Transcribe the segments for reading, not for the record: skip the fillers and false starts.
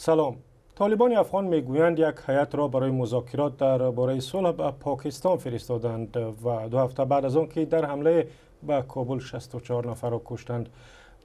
Салом. Толибони афғон мегӯянд, як ҳайатро барои музокирот дар бораи сулҳ ба Покистон фиристоданд ва 2 ҳафта баъд аз он ки дар ҳамлае ба Кобул 64 нафарро куштанд.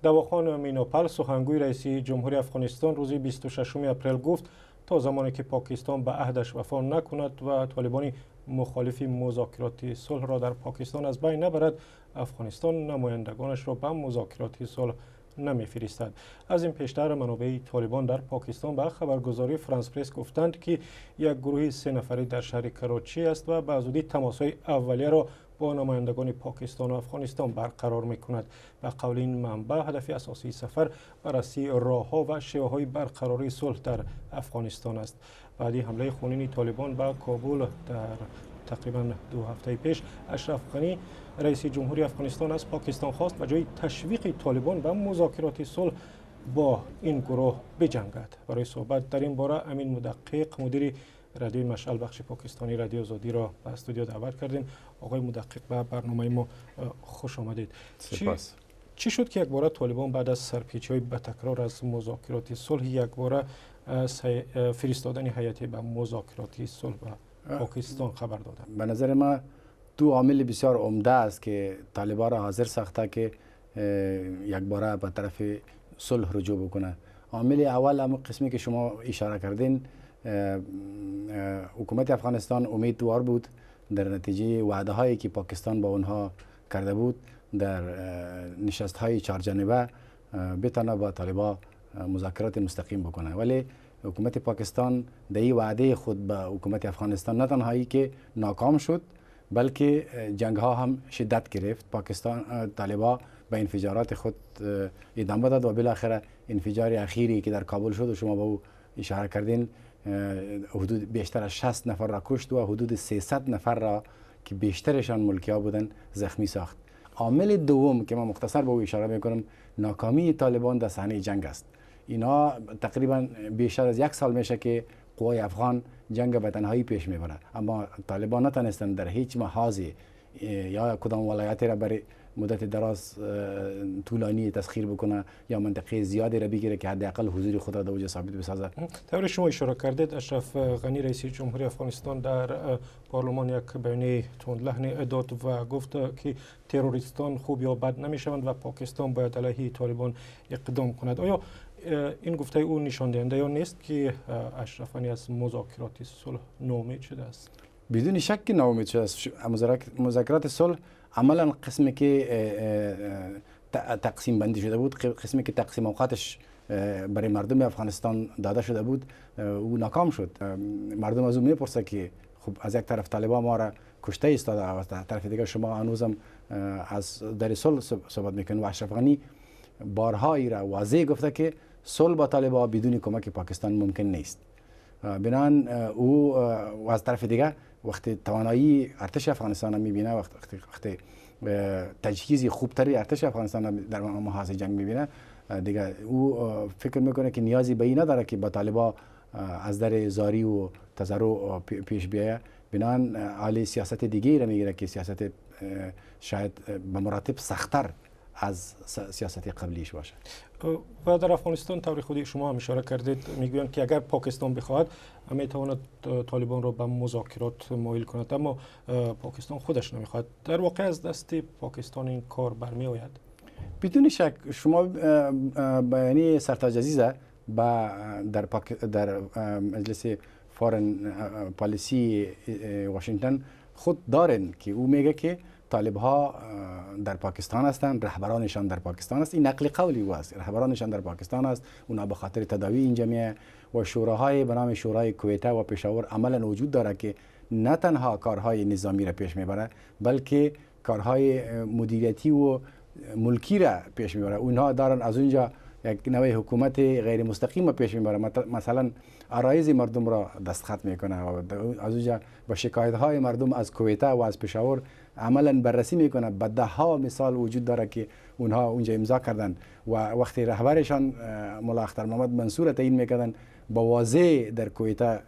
Давохон Минопал, сухангӯи раиси ҷумҳури Афғонистон, рӯзи 26 апрел гуфт, то замоне ки Покистон ба аҳдаш вафо накунад ва толибони мухолифи музокироти сулҳро дар Покистон аз байн набарад, Афғонистон намояндагонашро ба музокироти сулҳ намефиристад. Аз ин пештар манобеи Толибон дар Покистон ба хабаргузории Франс Пресс гуфтанд, ки як гурӯҳи сенафарӣ дар шаҳри Карочӣ аст ва ба зудӣ тамосҳои аввалияро бо намояндагони Покистону Афғонистон барқарор мекунад. Ба қавли ин манбаъ, ҳадафи асосии сафар баррасии роҳҳо ва шеваҳои барқарории сулҳ дар Афғонистон аст. Баъди ҳамлаи хунини Толибон ба Кобул дар тақрибан 2 ҳафтаи пеш, Ашраф Ғанӣ, раиси ҷумҳури Афғонистон, аз Покистон хост, ба ҷои ташвиқи Толибон ба музокироти сулҳ, бо ин гурӯҳ биҷангад. Барои суҳбат дар ин бора Амин Мудаққиқ, мудири Радиои Машъал, бахши покистонии Радиои Озодиро ба студио даъват кардем. Оғои Мудаққиқ, ба барномаи мо хуш омадед. Чӣ шуд, ки якбора Толибон баъд аз сарпечиҳои ба такрор аз музокироти сулҳ якбора фиристодани ҳайате ба музокироти сулҳ ба Покистон хабар доданд? به نظر ما دو عامل بسیار عمده است که طالبان را حاضر ساخته که یک باره به طرف صلح رجوع بکنه. عامل اول همون قسمی که شما اشاره کردین، حکومت افغانستان امیدوار بود در نتیجه وعده هایی که پاکستان با اونها کرده بود در نشست های چهارجانبه، بتانه با طالبا مذاکرات مستقیم بکنه. ولی حکومت پاکستان در این وعده خود به حکومت افغانستان نه تنهایی که ناکام شد، بلکه جنگ ها هم شدت گرفت. پاکستان، طالبا به انفجارات خود ادامه داد و بالاخره انفجار اخیری که در کابل شد و شما به او اشاره کردین، حدود بیشتر از 60 نفر را کشت و حدود 300 نفر را که بیشترشان ملکی ها بودن زخمی ساخت. عامل دوم که ما مختصر به او اشاره میکنم، ناکامی طالبان در صحنه جنگ است. اینا تقریبا بیشتر از یک سال میشه که قوای افغان جنگ به تنهایی پیش میبره، اما طالبان نتونستند در هیچ محاذی یا کدام ولایت را برای مدت دراز طولانی تسخیر بکنه یا منطقه زیادی را بگیره که حداقل حضور خود را در اونجا ثابت بسازه. طوری شما اشاره کردید، اشرف غنی، رئیس جمهوری افغانستان، در پارلمان یک بیانیه تندلحن داد و گفت که تروریستان خوب یا بد نمیشوند و پاکستان باید علیه طالبان اقدام کند. آیا این گفته او نشان دهنده آن نیست که اشرف غنی از مذاکرات صلح ناامید شده است؟ بدون شک ناامید شده است. مذاکرات صلح عملا قسمی که تقسیم بندی شده بود، قسمی که تقسیم اوقاتش برای مردم افغانستان داده شده بود، او ناکام شد. مردم از او میپرسه که خب، از یک طرف طالبان ما را کشته ایستاده و از طرف دیگر شما هنوزم از در صلح صحبت میکنید و اشرف غنی بارها ای را واضح گفته که صلح با طالبان بدون کمک پاکستان ممکن نیست. بناً او و از طرف دیگه وقتی توانایی ارتش افغانستان میبینه، وقتی تجهیز خوبتری ارتش افغانستان در محاذ جنگ میبینه، دیگه او فکر میکنه که نیازی به این نداره که با طالبا از در زاری و تضرع پیش بیایه. بناً حالی سیاست دیگه را میگیره که سیاست شاید به مراتب سختتر از سیاست قبلیش باشه. و در افغانستان، طوری خودی شما هم اشاره کردید، میگویند که اگر پاکستان بخواهد میتواند طالبان را به مذاکرات مایل کند، اما پاکستان خودش نمیخواهد. در واقع از دست پاکستان این کار برمی آید؟ بدون شک. شما بیانیه سرتاج عزیز با در مجلس foreign policy واشنگتن خود دارن که او میگه که طالب ها در پاکستان هستند، رهبرانشان در پاکستان است. این نقل قولی او است. رهبرانشان در پاکستان است، اونا به خاطر تداوی اینجا میه و شوراهای به نام شورای کویته و پشاور عملا وجود داره که نه تنها کارهای نظامی را پیش میبره، بلکه کارهای مدیریتی و ملکی را پیش میبره. اونها دارن از اونجا یک نوع حکومت غیر مستقیم پیش میبره. مثلا عرایض مردم را دستخط میکنه و از اونجا با شکایت های مردم از کویته و از پشاور عملا بررسی میکنه. به ده ها مثال وجود داره که اونها اونجا امضا کردن و وقتی رهبرشان ملا اختر محمد منصور تعیین میکردن، با واضح در کویته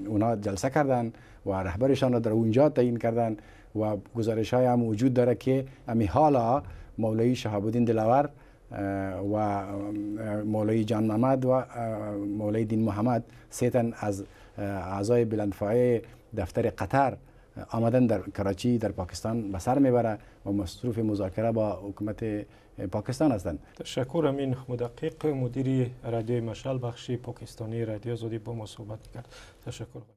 اونها جلسه کردن و رهبرشان را در اونجا تعیین کردن و گزارش های هم وجود داره که امی حالا مولوی شهاب الدین دلاور و مولوی جان محمد و مولوی دین محمد، سه تن از اعضای بلندپایه دفتر قطر، آمدن در کراچی در پاکستان به سر میبره و مصروف مذاکره با حکومت پاکستان هستند. تشکر. امین مدقق، مدیر رادیوی مشعل، بخش پاکستانی رادیو آزادی، با ما صحبت کرد. تشکر.